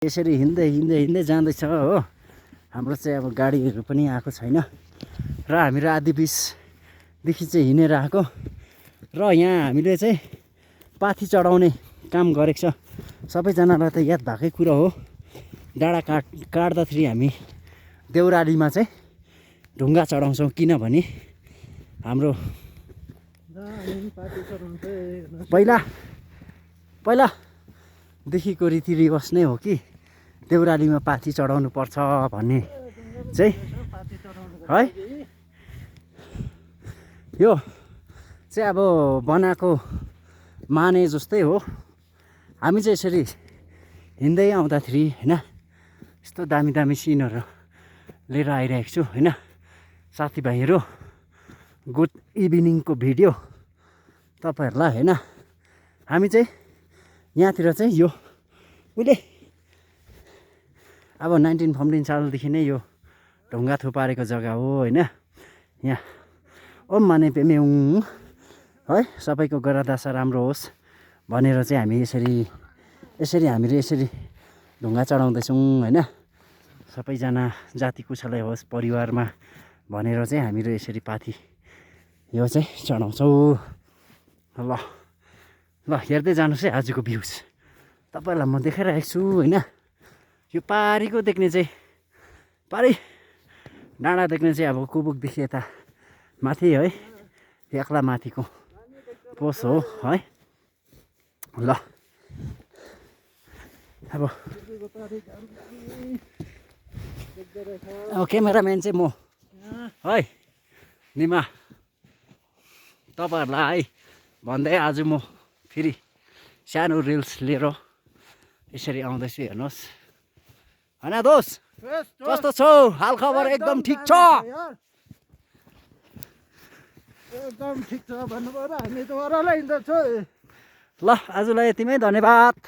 यसरी हिँड्दै हिँड्दै हिँड्दै जाँदैछ हो। हाम्रो चाहिँ अब गाडीहरू पनि आएको छैन र हामीहरू आधी बिचदेखि चाहिँ हिँडेर आएको र यहाँ हामीले चाहिँ पाथी चढाउने काम गरेको छ। सबैजनालाई त याद भएकै कुरा हो, डाँडा काट्दाखेरि हामी देउरालीमा चाहिँ ढुङ्गा चढाउँछौँ, किनभने हाम्रो पहिलादेखिको रीतिरिवाज नै हो कि देउरालीमा पाथी चढाउनु पर्छ भन्ने चाहिँ है। यो चाहिँ अब बनाएको माने जस्तै हो। हामी चाहिँ यसरी हिँड्दै आउँदाखेरि होइन, यस्तो दामी दामी सिनहरू लिएर आइरहेको छु होइन। साथीभाइहरू गुड इभिनिङको भिडियो तपाईँहरूलाई होइन। हामी चाहिँ यहाँतिर चाहिँ यो उहिले अब 1915 सालदेखि नै यो ढुङ्गा थुपारेको जग्गा हो होइन। यहाँ ओम माने पेम्याङ है, सबैको गरादासा राम्रो होस् भनेर चाहिँ हामी हामीले यसरी ढुङ्गा चढाउँदैछौँ होइन। सबैजना जाति कुशलै होस् परिवारमा भनेर चाहिँ हामीहरू यसरी पाथी यो चाहिँ चढाउँछौँ। ल ल हेर्दै जानुहोस् है आजको भ्युज तपाईँहरूलाई म देखाइरहेको छु होइन। यो पारिको देख्ने चाहिँ पारि डाँडा देख्ने चाहिँ अब कुबुकदेखि यता माथि है, एक्ला माथिको पोस हो है। ल अब क्यामेराम्यान चाहिँ म है, निमा तपाईँहरूलाई भन्दै आज म फेरि सानो रिल्स लिएर यसरी आउँदैछु। हेर्नुहोस् होइन दोस्त, कस्तो छौ? हाल खबर एकदम ठिक छ? एकदम ठिक छ भन्नुभयो र हामी त ओह्रालै हिँड्दैछौँ। ल आजलाई यतिमै, धन्यवाद।